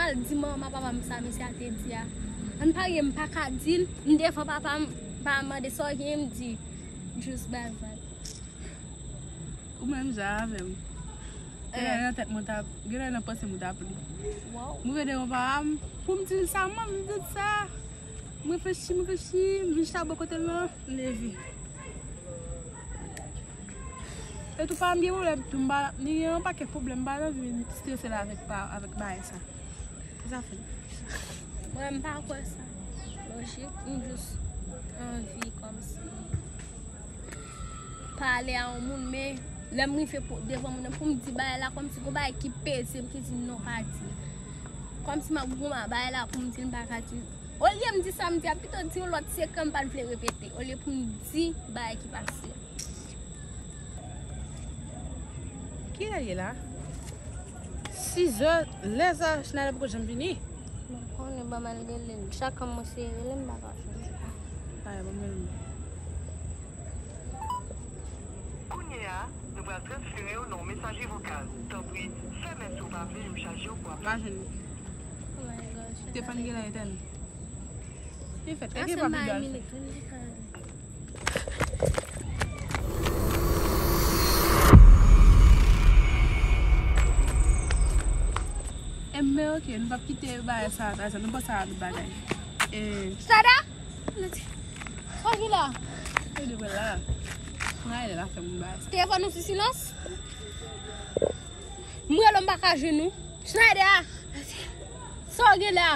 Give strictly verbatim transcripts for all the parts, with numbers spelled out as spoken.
Al di manman papa m sa mesye a te di a. Ann parye, m pa ka di l, m devan papa m, pa mande sa w gen, m di. Just bay vag. Ou menm jan avè m. Genlè nan tèt mwen t ap, genlè nan panse m ou t ap li. Waw. M rive devan papa m, pou m di l sa, manmi m di l sa. M reflechi, m reflechi, m vin chita bò kote l lan, m leve. E tou pa m gen pwoblèm tou, m pa, li gen yon pakèt pwoblèm, m pa nan vin strese la avèk pa, avèk bagay sa. Sa fè. Mwen, m pa kwè sa lojik, m jis anvi kòmsi pale a yon moun, men lè m rive pou, devan moun nan, pou m di bagay la, kòmsi gon bagay ki peze m, ki di non, pa di. Kòmsi m ap goumen a bagay la, pou m di l, m pa ka di. Olye m di sa m di a, pito di yon lòt sekrè m pa t vle repete, olye pou m di bagay ki pase a. Kilè l ye la? Sizè, lè sa, Schneider poko janm vini. Mwen konnen, ban m al rele l. Chak kan mwen seye rele, m pa ka jwenn li. Ay, ban m rele l. Kounye a, nou pral transfere w nan yon mesaje vokal. Tanpri, fèmen si w pa vle yo chaje w pou apèl. Pa jwenn li. Oh my gosh. Stefan genlè etèn. Li fèt, e gen pa pi bèl. E men oke, nou p ap kite bagay sa, sa, sa, nou pase a lòt bagay. E Sada? Sa w gen la? Yo dwe la. Mwen ale la fè moun bagay sa. Telefòn ou sou silans? M rele w, m pa ka jwenn ou. Schneider! Sa w gen la?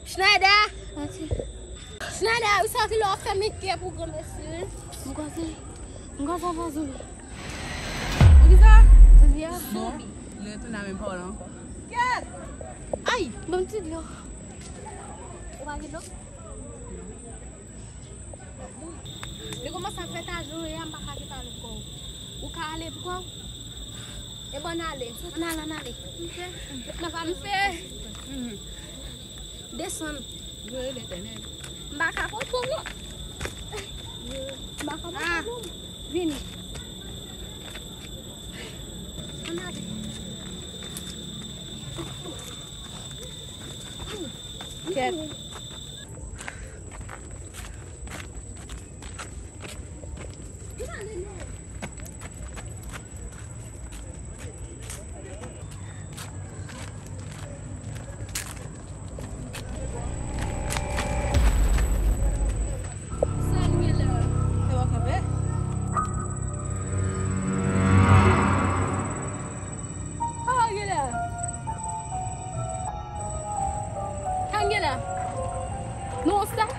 Schneider! Schneider, ou sa ki lè w ap fè mete pou granmesi, wi. M kwè se, m kwè se Fazou. Ou ki sa? Fazou. Bon, li retounen a menm pawòl ankò. Kèt! Ay! Ban m ti dlo. Ou pa gen dlo? Li kòmanse ap fè tajon, e a m pa ka kite ale pou kò w. Ou ka ale pou kò w? E bon, ann ale. Ann ale, ann ale. Nan pa m fè. Desann. M pa ka pran pou ou. M pa ka pran pou ou. Vini. Ann ale. Kèt. Sa nou ye la? Se wè kanpe? Sa w gen la? Sa w gen la? Nou on star?